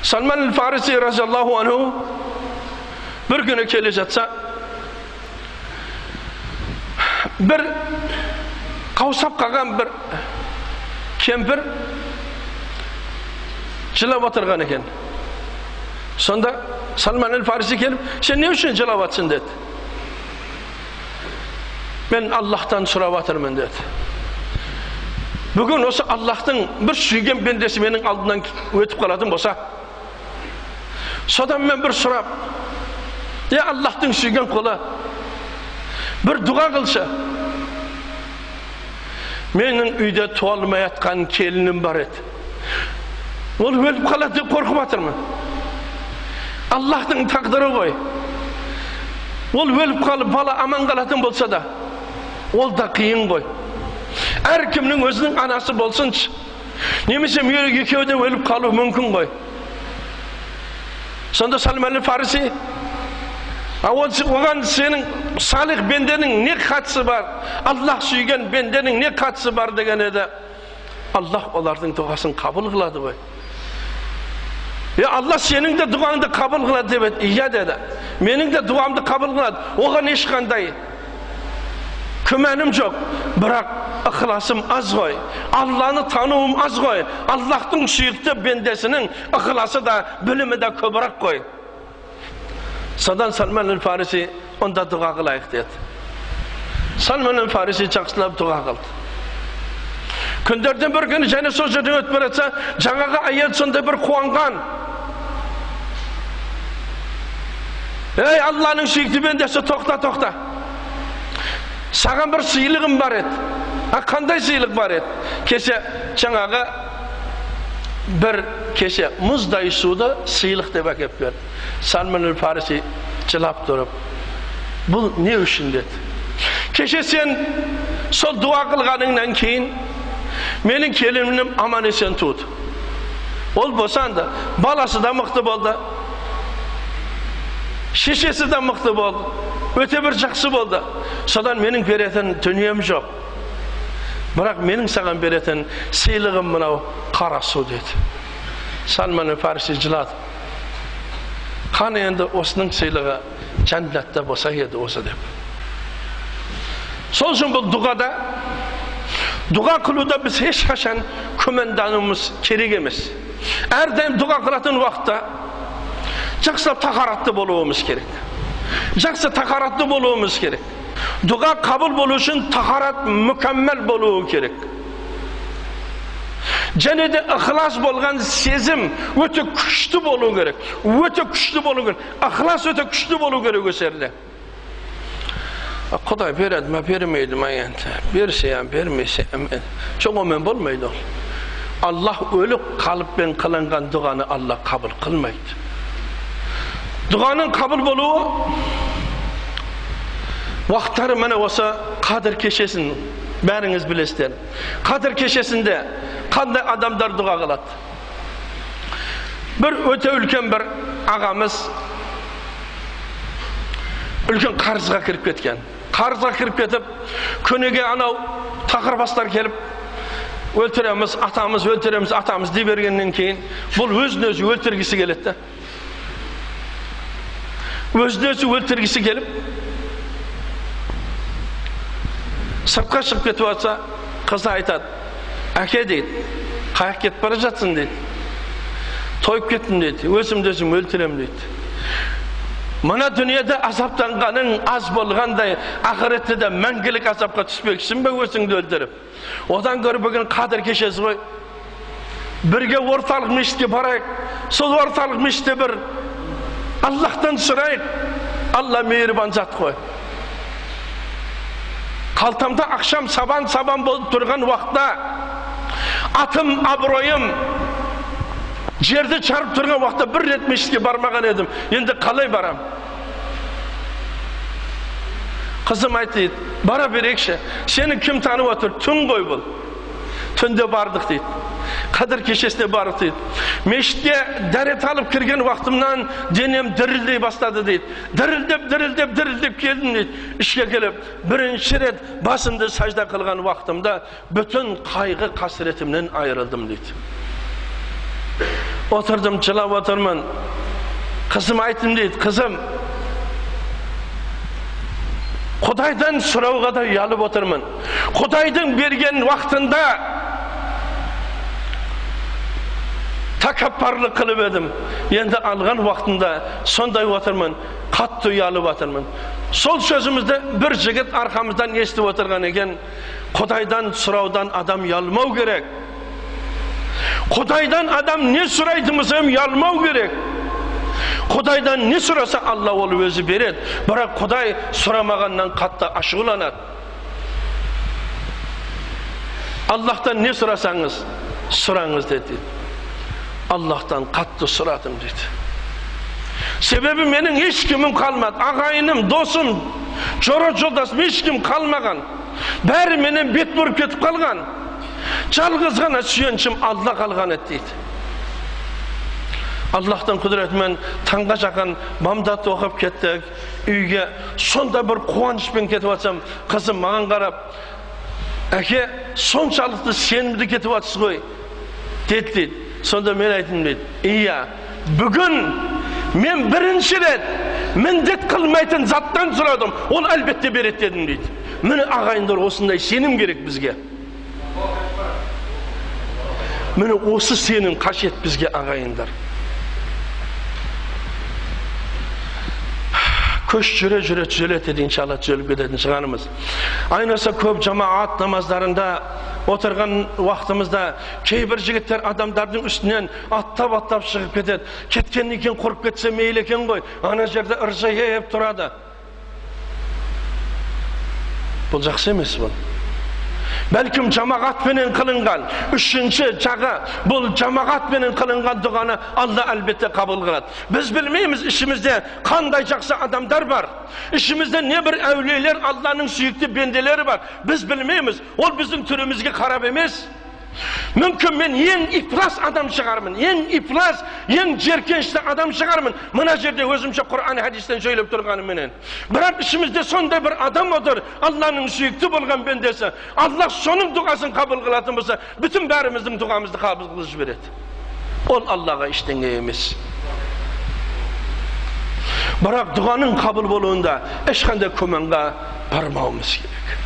Салман Фариси разиаллаху анху бір күні келе жатса, бір қаусап қалған бір кемпір жылап отырған екен. Сонда Салман Фариси келіп, сен не үшін жылап жатсың деді. Мен Аллахтан сұрап жатырмын деді. Бүгін осы Аллахтың бір сүйген бендесі менің алдымнан өтіп қалатын болса, содан мен бір сұрап, е Аллахтың сүйген құлы, бір дұға қылшы. Менің үйде туа алмай жатқан келінім бар еді. Ол өліп қалады деп қорқып жатырмын. Аллахтың тағдыры ғой. Ол өліп қалып бала аман қалатын болса да, ол да қиын ғой. Әркімнің өзінің анасы болсыншы. Немесе екеуі де өліп қалуы мүмкін ғой. Сонда Салман Фариси, оған сенің салих бенденің не қатысы бар? Аллах сүйген бенденің не қатысы бар деген еді. Аллах олардың дұғасын қабыл қылады ғой. Е, Аллах сенің де дұғаңды қабыл қылады деп еді. Иә деді. Менің де дұғамды қабыл қылады. Оған ешқандай күмәнім жоқ. Бірақ ықыласым аз ғой. Алланы тануым аз ғой. Аллахтың сүйікті бендесінің ықыласы да, білімі де көбірек қой. Содан Салман Фариси онда дұға қылайық деді. Салман Фариси жақсылап дұға қылды. Күндерден бір күні және сол жерден өтіп бара жатса, жаңағы әйел сондай бір қуанған. Ей, Алланың сүйікті бендесі, тоқта, тоқта. Саған бір сыйлығым бар еді. Қандай сыйлық бар еді? Кеше жаңағы бір кеше мұздай суды сыйлық деп әкеп берді. Салман Фариси жылап тұрып, бұл не үшін деді. Кеше сен сол дуа қылғаныңнан кейін менің келінім аман есен туды. Ол босанды, баласы да мықты болды, шешесі де мықты болды, өте бір жақсы болды. Содан менің беретін дүнием жоқ. Бірақ менің саған беретін сыйлығым мынау қара су деді. Салман Фариси жылады. Қане енді осының сыйлығы жәннатта болса еді осы деп. Сол үшін бұл дұғада, дұға қылуда біз ешқашан күмәндануымыз керек емес. Әрдайым дұға қылатын уақытта жақсылап тахаратты болуымыз керек. Жақсы тахаратты болуымыз керек. Дұға қабыл болу үшін тахарат мүкәммәл болуы керек. Және де ықылас болған сезім өте күшті болу керек. Өте күшті болу керек. Ықылас өте күшті болу керек өсерде. Құдай береді ме, бермейді ме енді? Берсе, бермесе, жоқ, онымен болмайды ол. Аллах өлік қалыппен қылынған дұғаны Аллах қабыл қылмайды. Дұғаның қабыл болуы уақыттары міне осы Қадір кешесін бәріңіз білесіздер. Қадір кешесінде қандай адамдар дұға қылады? Бір өте үлкен бір ағамыз үлкен қарызға кіріп кеткен. Қарызға кіріп кетіп, күніге анау тақырбастар келіп, өлтіреміз, атамыз, өлтіреміз, атамыз дей бергеннен кейін бұл өзін өзі өлтіргісі келеді. Өзін өзі өлтіргісі келіп, сыртқа шығып кетіп жатса, қызы айтады, әке дейді, қаяқ кетіп бара жатсың дейді. Тойып кеттім дейді, өзімді өзім өлтірем дейді. Мына дүниеде азаптанғаның аз болғандай, ақыретте де мәңгілік азапқа түспексің бе өзіңді өлтіріп? Одан гөрі бүгін Қадір кешесі ғой. Бірге орталық мешітке барайық. Сол орталық мешітте бір Аллахтан сұрайық. Алла мейірбан зат қой. Қалтамда ақшам сабан-сабан болып тұрған уақытта, атым, абыройым жерді чарып тұрған уақытта бір рет мешітке бармаған едім. Енді қалай барам? Қызым айтты, бара берекші. Сені кім танып отыр? Түн ғой бұл. Түнде бардық дейді. Қадір кешесіне бардық дейді. Мешітке дәрет алып кірген уақытымнан денем дірілдей бастады дейді. Дірілдеп, дірілдеп, дірілдеп келдім дейді. Ішке келіп, бірінші рет басымды сажда қылған уақытымда бүтін қайғы қасіретімнен айырылдым дейді. Отырдым, жылап отырмын. Қызым айттым дейді, қызым, Құдайдан сұрауға да ұялып отырмын. Құдайдың берген уақытында тәкаппарлық қылып едім. Енді алған уақытында сондай отырмын, қатты ұялып отырмын. Сол сөзімізді бір жігіт арқамыздан естіп отырған екен. Құдайдан сұраудан адам ұялмау керек. Құдайдан адам не сұрайтын болса ұялмау керек. Құдайдан не сұраса, Алла ол өзі береді. Бірақ Құдай сұрамағаннан қатты ашуланады. Аллахтан не сұрасаңыз, сұраңыз деді. Аллахтан қатты сұрадым дейді. Себебі менің ешкімім қалмады. Ағайыным, досым, жора жолдасым ешкім қалмаған. Бәрі менен бет бұрып кетіп қалған. Жалғыз ғана сүйенішім Алла қалған еді дейді. Аллахтың құдіретімен таңға жақын бамдат оқып кеттік үйге. Сонда бір қуанышпен кетіп жатсам, қызым маған қарап, әке, соншалықты сенімді кетіп жатсыз ғой деді дейді. Сонда мен айттым дейді, иә, бүгін мен бірінші рет міндет қылмайтын заттан сұрадым, ол әлбетте береді дедім дейді. Міне, ағайындар, осындай сенім керек бізге. Міне, осы сенім қажет бізге, ағайындар. Көш жүре жүре түзеледі, иншалла түзеліп кететін шығармыз. Айнаса көп жамаат намаздарында отырған уақытымызда кейбір жігіттер адамдардың үстінен аттап-аттап шығып кетеді. Кеткеннен кейін құрып кетсе мейлі екен ғой, ана жерде ыржайып тұрады. Бұл жақсы емес бұл. Бәлкім жамағатпенен қылынған, үшінші жағы, бұл жамағатпенен қылынған дұғаны Алла әлбетте қабыл қылады. Біз білмейміз ішімізде қандай жақсы адамдар бар. Ішімізде не бір әулиелер, Алланың сүйікті бенделері бар. Біз білмейміз. Ол біздің түрімізге қарап емес. Мүмкін мен ең ипlas адам шығармын, ең ипlas, ең жеркенішті адам шығармын. Мына жерде өзімше Құран хадистен сөйлеп тұрғаныменен. Бірақ ішімізде сондай бір адам отыр, Алланың сүйікті болған бендесі. Аллах соның дұғасын қабыл қылатын болса, бүтін бәріміздің дұғамызды қабыл қылып жібереді. Ол Аллаға ештеңе емес. Бірақ дұғаның қабыл болуында ешқандай күмәнға бармауымыз керек.